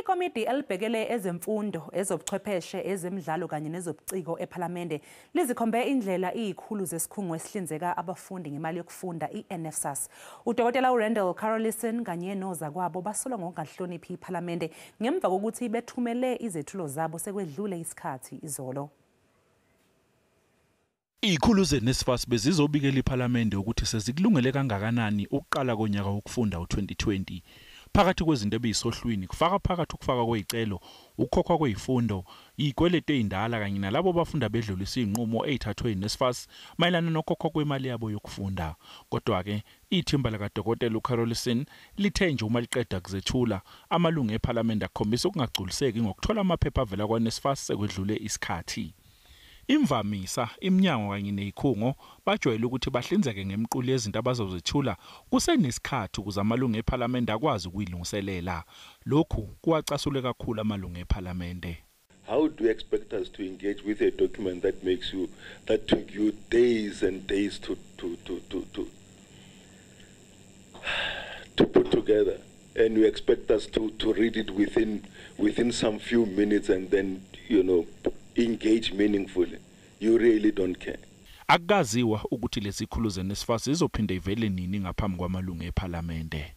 Ikomidi elibhekele ezemfundo, ezobuchwepheshe, ezemidlalo kanye nezobuciko ePhalamende lizikhombe indlela izikhulu zesikhungo esihlinzeka abafundi ngemali yokufunda i-NSFAS. UDokotela uRandall Carolissen kanye nozakwabo basolwa ngokungahloniphi iPhalamende ngemva kokuthi bethumele izethulo zabo sekwedlule isikhathi izolo. Izikhulu zeNSFAS bezizobikela iPhalamende ukuthi sezikulungele kangakanani ukuqala konyaka wokufunda u-2020. Phakathi kwezinto ebeyisohlwini kufaka phakathi ukufaka kwezicelo, ukukhokhwa kwezifundo, izikweletu ezindala kanye nalabo bafunda bedlulisa izinqumo ezithathwe yiNSFAS mayelana nokukhokhwa kwemali yabo yokufunda. Kodwa-ke ithimba likaDokotela uCarolissen lithe nje uma liqeda kuzethula, amalungu ePhalamende akhombisa ukungagculiseki ngokuthola amaphepha avela kwaNSFAS sekwedlule isikhathi. Imvamisa, iminyango kanye nezikhungo bajwayele ukuthi bahlinzeke ngemiqulu yezinto abazozethula kusenesikhathi ukuze amalungu ePhalamende akwazi ukuyilungiselela. Lokhu kuwacasule kakhulu amalungu ePhalamende. How do you expect us to engage with a document that took you days and days to put together, and you expect us to read it within some few minutes and then engage meaningfully? You really don't care. Akukaziwa ukuthi lezi khulu zeNSFAS zizophinde ivele nini ngaphambi kwamalungu ePhalamende.